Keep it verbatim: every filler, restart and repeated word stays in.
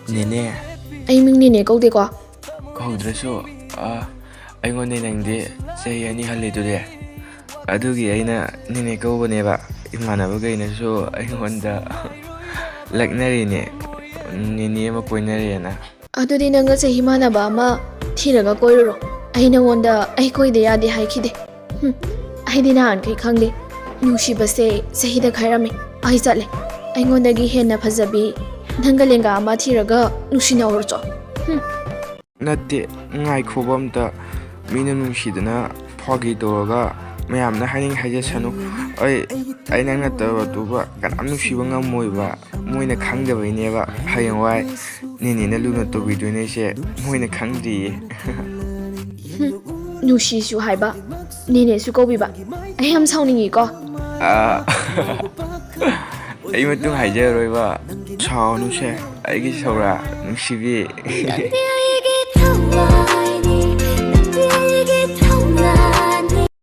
ꯅꯦꯅꯦ꯫ ꯑꯩ ꯃꯤꯡ ꯅꯦꯅꯦ ꯀꯧꯗꯦꯀꯣ꯫ ꯀꯧꯗ꯭ꯔꯁꯨ, ꯑ, ꯑꯩꯉꯣꯟꯗ ꯅꯪꯗꯤ ꯆꯍꯤ ꯑꯅꯤ ꯍꯜꯂꯤꯗꯨꯗꯤ꯫ ꯑꯗꯨꯒꯤ ꯑꯩꯅ ꯅꯦꯅꯦ ꯀꯧꯕꯅꯦꯕ꯫ ꯏꯃꯥꯟꯅꯕꯈꯩꯅꯁꯨ ꯑꯩꯉꯣꯟꯗ ꯂꯛꯅꯔꯤꯅꯦ, ꯅꯦꯅꯦ ꯑꯃ ꯀꯣꯏꯅꯔꯦꯅ꯫ ꯑꯗꯨꯗꯤ ꯅꯪꯒ ꯆꯍꯤ ꯃꯥꯟꯅꯕ ꯑꯃ ꯊꯤꯔꯒ ꯀꯣꯏꯔꯨꯔꯣ꯫ ꯑꯩ ꯅꯪꯉꯣꯟꯗ ꯑꯩ ꯀꯣꯏꯗ ꯌꯥꯗꯦ ꯍꯥꯏꯈꯤꯗꯦ꯫ ꯍꯨꯝ, ꯑꯩꯗꯤ ꯅꯍꯥꯟꯈꯩ ꯈꯪꯗꯦ꯫ ꯅꯨꯡꯁꯤꯕꯁꯦ ꯆꯍꯤꯗ ꯈꯥꯏꯔꯝꯃꯦ꯫ ꯑꯩ ꯆꯠꯂꯦ꯫ ꯑꯩꯉꯣꯟꯗꯒꯤ ꯍꯦꯟꯅ ꯐꯖꯕꯤ ꯅꯪꯒ ꯂꯦꯡꯒꯥ ꯑꯃ ꯊꯤꯔꯒ ꯅꯨꯡꯁꯤꯅꯍꯧꯔꯣ ꯆꯣ꯫ ꯍꯨꯝ꯫ ꯅꯠꯇꯦ, ꯉꯥꯏꯈꯣꯕ ꯑꯝꯇ꯫ ꯃꯤꯅ ꯅꯨꯡꯁꯤꯗꯅ ꯐꯥꯒꯤ ꯇꯧꯔꯒ ꯃꯌꯥꯝꯅ ꯍꯥꯏꯅꯤꯡ ꯍꯥꯏꯖꯁꯅꯨ꯫ ꯑꯩ, ꯑꯩ ꯅꯪ ꯅꯠꯇꯕ ꯑꯇꯣꯞꯄ ꯀꯅꯥꯝ ꯅꯨꯡꯁꯤꯕ ꯉꯝꯃꯣꯏꯕ꯫ ꯃꯣꯏꯅ ꯈꯪꯗꯕꯩꯅꯦꯕ꯫ ꯍꯌꯦꯡꯋꯥꯏ ꯅꯦꯅꯦꯅ ꯂꯨꯅ ꯇꯧꯕꯤꯗꯣꯏꯅꯦꯁꯦ ꯃꯣꯏꯅ ꯈꯪꯗ꯭ꯔꯤꯌꯦ꯫ ꯅꯨꯡꯁꯤꯁꯨ ꯍꯥꯏꯕ, ꯅꯦꯅꯦꯁꯨ ꯀꯧꯕꯤꯕ꯫ ꯑꯩ ꯌꯥꯝ ꯁꯥꯎꯅꯤꯡꯉꯤꯀꯣ꯫ ꯑꯥ, ꯑꯩ ꯃꯇꯨꯡ ꯍꯥꯏꯖꯔꯔꯣꯏꯕ꯫ ꯁꯥꯎꯅꯨꯁꯦ, ꯑꯩꯒꯤ ꯁꯧꯔꯥ ꯅꯨꯡꯁꯤꯕꯤ꯫